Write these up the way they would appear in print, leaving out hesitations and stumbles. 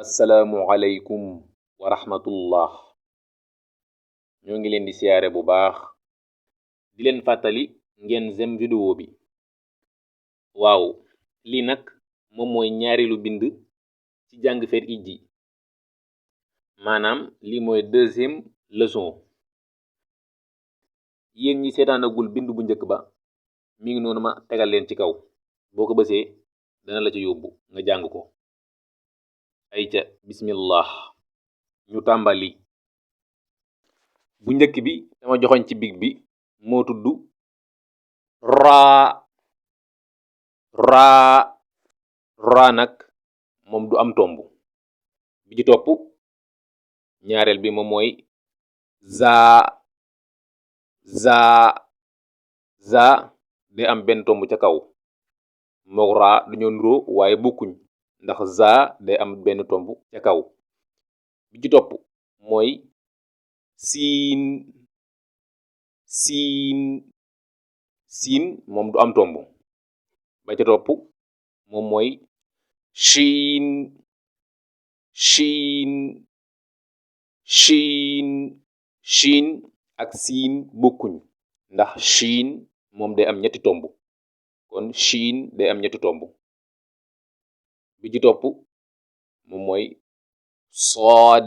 assalaamu aleykum wa rahmatullah. ñoo ngi leen di siyaare bu baax di leen fàttali ngeen zem vidéo bi. waaw lii nag moom mooy ñaareelu bind ci jàng fer ijji, maanaam lii mooy deuxième leçon. yéen ñi seetaanagul bind bu njëkk ba mi ngi noonu ma tegal leen ci kaw, boo ko bësee dana la ci yóbbu nga jàng ko. ayca bismillah ñu tàmbali. bu njëkk bi dama joxoñ ci big bi moo tudd raa. raa nag moom du am tomb. bi ci topp ñaareel bi moom mooy zaa. day am benn tomb ca kaw. mook raa dañoo nuroo waaye bokkuñ, ndax zaa day am benn tomb ca kaw. bi ci topp mooy siin moom du am tomb. ba ca topp moom mooy shiin ak siin bokkuñ, ndax shiin moom day am ñetti tomb, kon shiin day am ñetti tomb. bi ci topp moom mooy sood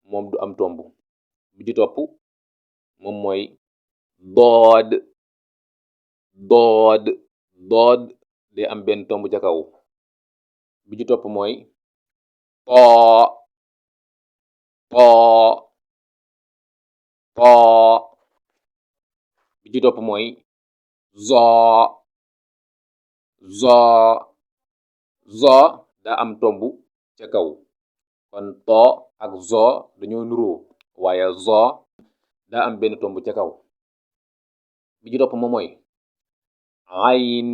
moom du am tomb. bi ci topp moom mooy dood day am benn tomb ca kaw. bi ci topp mooy too bi ci topp mooy zoo daa am tomb ca kaw, kon too ak zoo dañoo nuroo waaye zoo daa am benn tomb ca kaw. bi ci topp moom mooy ayn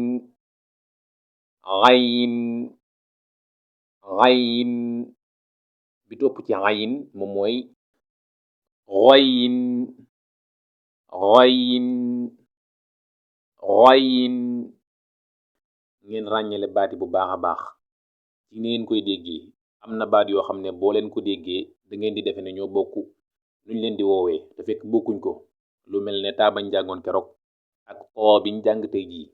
bi topp ci ayn moom mooy ghayn ngeen ràññale baati bu baax a baax ci ni ngeen koy déggee. am na baat yoo xam ne boo leen ko déggee da ngeen di defe ne ñoo bokk nuñ leen di woowee, te fekk bokkuñ ko. lu mel ne taa bañ jàngoon keroog ak oo biñ jàng tey jii,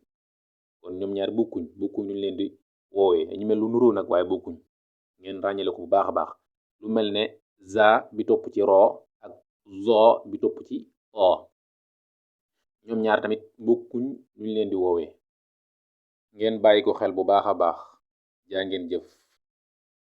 kon ñoom ñaar bokkuñ nuñ leen di woowee. ñu mel lu nuroo nag waaye bokkuñ, ngeen ràññale ko bu baax a baax. lu mel ne za bi topp ci roo ak zoo bi topp ci oo, ñoom ñaar tamit bokkuñ nuñ leen di woowee. ngeen bàyyi ko xel bu baax a baax. jaa ngeen jëf.